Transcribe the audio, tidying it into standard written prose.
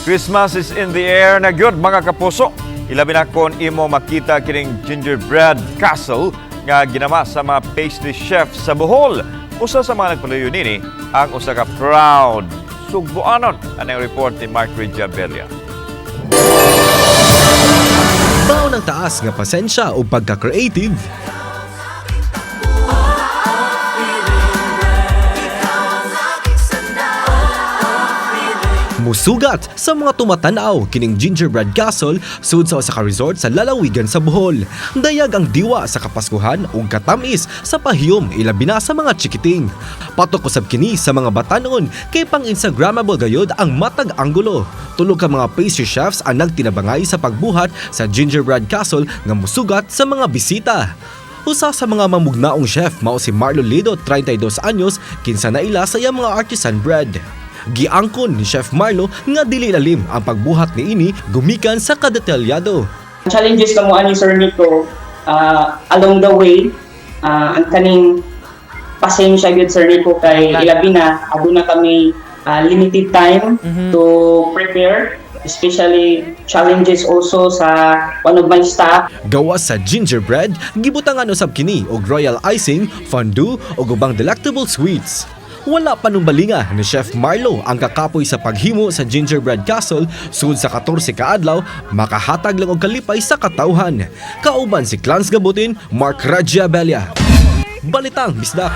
Christmas is in the air na gyud, mga kapuso. Ilabi na kon imo makita kining gingerbread castle nga ginama sa mga pastry chef sa Bohol. Usa sa mga nagpaluyo nini ang usa ka proud Sugboanon. Anang report ni Mark Rijabella. Baon ang taas nga pasensya o pagka-creative, musugat sa mga tumatanaw kining gingerbread castle sud sa usa ka resort sa lalawigan sa Bohol. Dayag ang diwa sa Kapaskuhan ug katamis sa pahiyom, ilabi na sa mga chikiting. Patok usab kini sa mga batanon kay pang Instagrammable gayod ang matag anggulo. Tulo ka mga pastry chefs ang nagtinabangay sa pagbuhat sa gingerbread castle nga musugat sa mga bisita. Usa sa mga mamugnaong chef mao si Marlo Lido, 32 anyos, kinsa naila sa iyang mga artisan bread. Giangkon ni Chef Marlo nga dili lalim ang pagbuhat niini gumikan sa kadetalyado. Challenges kamo ani, Sir Nico, along the way, ang kaning pasensya gyud, Sir Nico, kay ilabi na aduna kami limited time to prepare, especially challenges also sa one of my staff. Gawas sa gingerbread, gibutangan usab kini og royal icing, fondue ug ubang delectable sweets. Wala panumbalinga ni Chef Marlo ang kakapoy sa paghimo sa gingerbread castle sud sa 14 ka adlaw, makahatag lang og kalipay sa katawhan. Kauban si Clans Gabutin, Mark Rajiabelia. Balitang Bisdak.